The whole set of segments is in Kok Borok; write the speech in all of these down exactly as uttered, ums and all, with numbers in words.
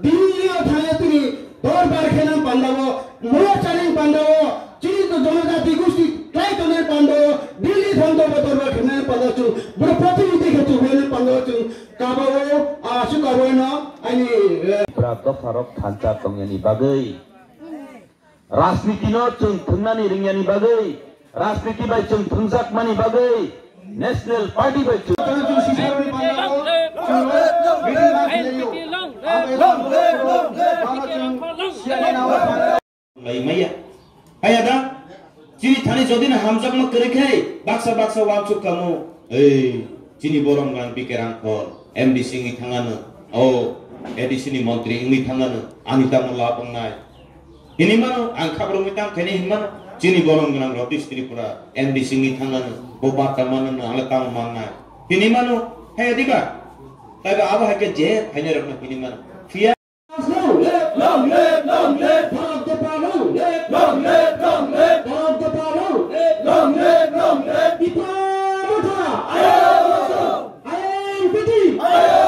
Delhi o thangya tini dorbar khenang pandao, morcha nang pandao, chini to jonojati gusti klai tongnai pandao, Delhi thang to dorbar khenang pandao chung, boro protinidhi khe chung hwnwi pandao chung, kabao, a, su kabao no, ani, eh, Tripura dopharok thansa tongyani bagwi. Rajniti no chwng thwngnani ringyani bagwi, rajniti bai chwng thwngjakmani bagwi, National Party bai chwng Lai maya. Kaya da, chini thani jodi na hamjakma kwrwi khai, baksa baksa wansuk kamo. Ei, chini borom gang B K Rangkhol, M D C wngwi thangano, o A D C ni montri wngwi thangano, ani tamo lab wngnai. Hini mano, ang khabrokni tang khaini hini mano, chini borom gwnang Ratish Tripura, M D C wngwi thangano, bo barta mano no, ang le tamo mannai. Hini mano, hai diba? Taibo abo hai khe je phainai rokno hini mano. Phiya Long live, long live, long live, Bharat Gopal, long live, long live, long live, Bharat Gopal, long live, long live, long live, Tipra Motha, I N P T, Maharaj.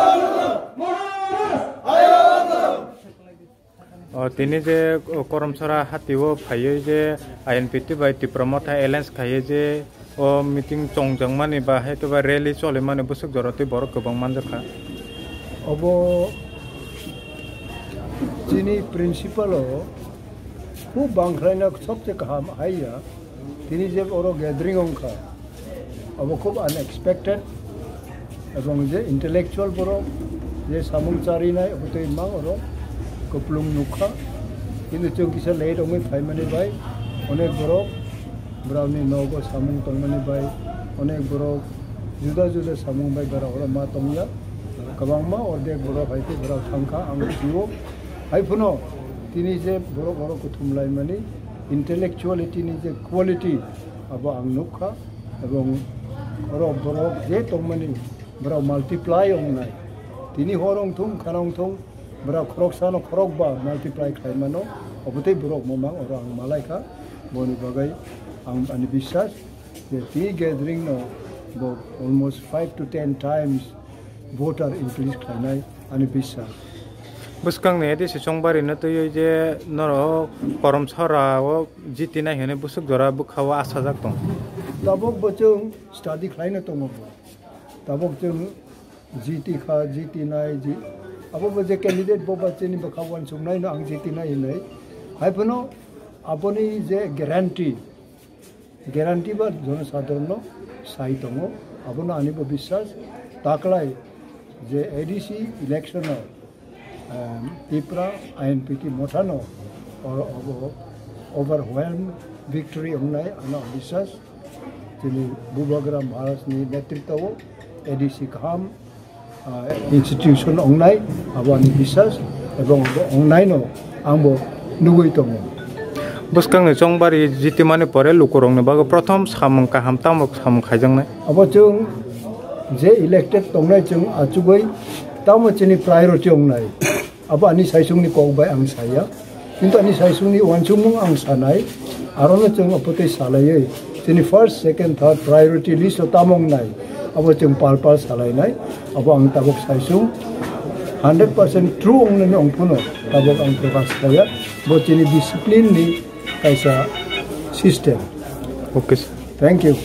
O, tini je, o, Koromsora hatio phaiwi je I N P T bai Tipra Motha alliance khaiwi je o meeting chongjakmani ba hai to ba rally cholimani bwswk jora tei borok kwbang manjakha. Obo chini principle o khub bangkhlaina sobse kaham hai ya. Tini je oro gathering wngkha, abo khub unexpected, ebong je intellectual borok, je samung charinai, abo tei mang oro kuplung nukha. Kintu chwng kisa late wngwi phaimani bai, onek borok, borokni nogo samung tongmani bai, onek borok juda juda samung bai borok oro ma tongya. Kwbangma ordek borok hai khe borok thangkha, ang sio. Hai phano tini je borok oro kuthum laimani, intellectuality ni je quality, abo ang nukha, ebong oro borok je tongmani, borok multiply wngnai. Tini hor wngthung, khana wngthung, borok khoroksano khorokba multiply khlaimano, obotwi borok mamang oro ang malaikha. Boni bagwi ang ani biswas je tini gathering no bo almost five to ten times voter increase khlainai ani biswas. Bwskangni A D C chongbarino twiwi je norok Koromsora o jitinai hwnwi bwswk jora bwkha o achajak tong. Tabuk bo chwng study khlaina tongo bo. Tabuk chwng jiti kha, jitinai, ji-, abo bo je candidate bo ba chini bwkha uansuknaino ang jitinai hinwi. Hai phano aboni je guarantee, guarantee ba jonosadharonno sai tongo, abono ani bo biswas. Taklai je A D C election o, em, Tipra I N P T Mothano oro obo overwhelm victory wngnai ano biswas. Chini Bubagra Maharaj ni netritwa o A D C kaham, ah, institution wngnai, abo ani biswas, ebong abo wngnaino angbo nugwi tongo. Bwskangni chongbari jitimani pore lukurokni bagwi prothom samung kaham tamo samung khaijaknai? Abo chwng je elected tongnai chwng achugwi tamo chini priority wngnai. Abo ani saisungni kok bai ang saya. Kintu ani saisungni uansukmung ang sanai, arono chwng apotwi salaiwi chini first, second, third priority list o tamo wngnai, abo chwng pal pal salainai. Abo ang tabuk saisung hundred percent true wngnani ongphano tabuk ang prokash khaiya. Bo chini discipline ni kaisa system. Okay, sir. Thank you.